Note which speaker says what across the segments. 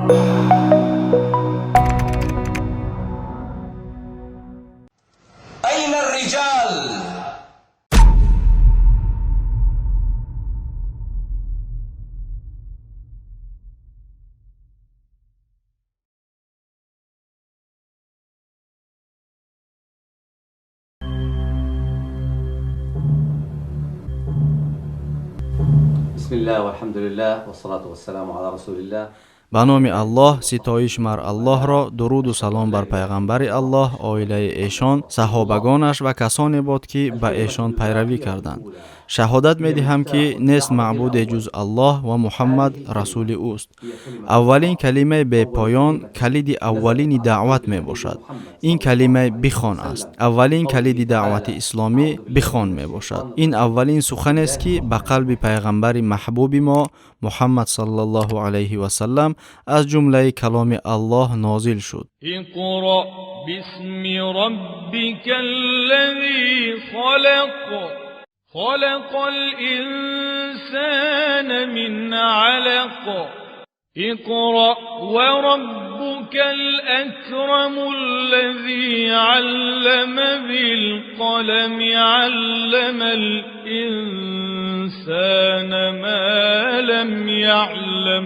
Speaker 1: أين الرجال؟ بسم الله والحمد لله والصلاة والسلام على رسول الله.
Speaker 2: Ба номи Аллоҳ, ситоиш мар Аллоҳро, дуруду салом бар пайғамбари Аллоҳ, оилаи эшон, саҳобагонаш ва касоне бод, ки ба эшон пайравӣ карданд. Шаҳодат медиҳам, ки нест маъбуде ҷуз Аллоҳ ва Муҳаммад расули ӯст. Аввалин калимаи бепоён калиди аввалини даъват мебошад. Ин калимаи бихон аст. Аввалин калиди даъвати исломӣ бихон мебошад. Ин аввалин суханест, ки ба қалби пайғамбари маҳбуби мо Муҳаммад саллаллоҳу алайҳи васаллам аз ҷумлаи каломи Аллоҳ нозил шуд.
Speaker 3: اقرأ باسم ربك الذي خلق، خلق الإنسان من علق، اقرأ وربك الأكرم الذي علم بالقلم، علم الإنسان ما لم يعلم.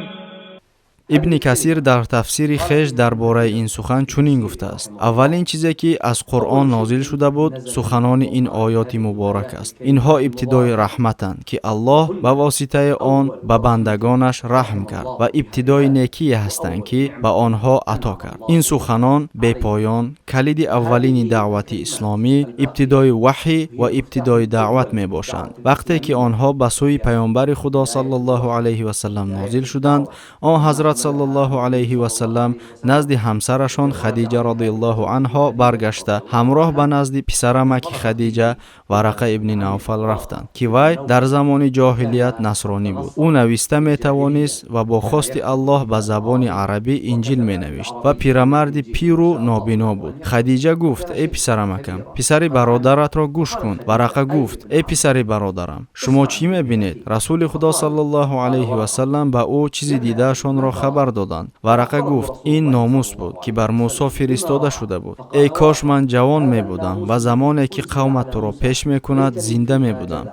Speaker 2: Ибни Касир дар тафсири хеш дар бораи ин сухан чунин гуфтааст: аввалин чизе, ки аз Қуръон нозил шуда буд, суханони ин оёти муборак аст. Инҳо ибтидои раҳматанд, ки Аллоҳ ба воситаи он ба бандагонаш раҳм кард, ва ибтидои некие ҳастанд, ки ба онҳо ато кард. Ин суханон бепоён калиди аввалини даъвати исломӣ, ибтидои ваҳй ва ибтидои даъват мебошанд. Вақте ки онҳо ба сӯи паёмбари Худо саллаллоҳу алайҳи васаллам нозил шуданд, он ҳазрат саллаллоҳу алайҳи васаллам назди ҳамсарашон Хадиҷа радиаллоҳу анҳо баргашта, ҳамроҳ ба назди писарамаки Хадиҷа Варақа ибни Навфал рафтанд, ки вай дар замони ҷоҳилият насронӣ буд. Ӯ нависта метавонист ва бо хости Аллоҳ ба забони арабӣ Инҷил менавишт ва пирамарди пиру нобино буд. Хадиҷа гуфт: «Эй писарамакам, писари бародаратро гӯш кун». Варақа гуфт: «Эй писари бародарам, шумо чӣ мебинед?» Расули Худо саллаллоҳу алайҳи васаллам ба ӯ чизи дидаашонро хабар доданд. Варақа гуфт: «Ин номус буд, ки бар Мусо фиристода шуда буд. Эй кош ман ҷавон мебудам ва замоне ки қавмат туро пеш мекунад, зинда мебудам».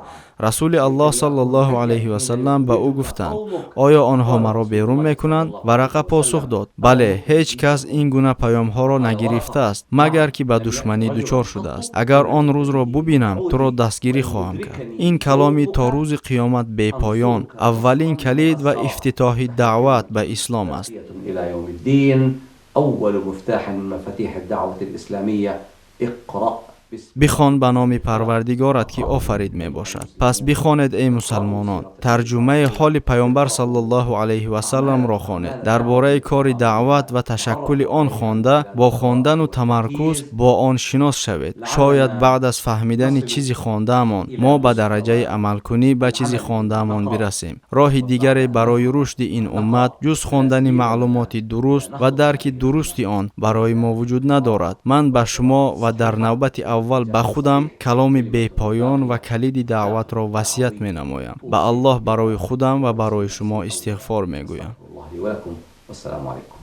Speaker 2: Расули Аллоҳ саллаллоҳу алайҳи васаллам ба ӯ гуфтанд: «Оё онҳо маро берун мекунанд?» Варақа посух дод: «Бале, ҳеҷ кас ин гуна паёмҳоро нагирифтааст, магар ки ба душманӣ дучор шудааст. Агар он рӯзро бубинам, туро дастгирӣ хоҳам кард». Ин каломи то рӯзи қиёмат бепоён аввалин калид ва ифтитоҳи даъват ба ислом аст.
Speaker 1: إلى يوم الدين، أول مفتاح من مفاتيح الدعوة الإسلامية: اقرأ باسم
Speaker 2: Бихон ба номи Парвардигорат, ки офарид мебошад. Пас бихонед, эй мусалмонон, тарҷумаи ҳоли паёмбар саллаллоҳу алайҳи васалламро хонед. Дар бораи кори даъват ва ташаккули он хонда, бо хондану тамаркуз бо он шинос шавед. Шояд баъд аз фаҳмидани чизи хондаамон мо ба дараҷаи амалкунӣ ба чизи хондаамон бирасем. Роҳи дигаре барои рушди ин уммат, ҷуз хондани маълумоти дуруст ва дарки дурусти он, барои мо вуҷуд надорад. Ман ба шумо ва дар навбати аввал ба худам каломи бепоён ва калиди даъватро васият менамоям. Ба Аллоҳ барои худам ва барои шумо истиғфор мегӯям.
Speaker 1: الله لي ولكم، والسلام عليكم.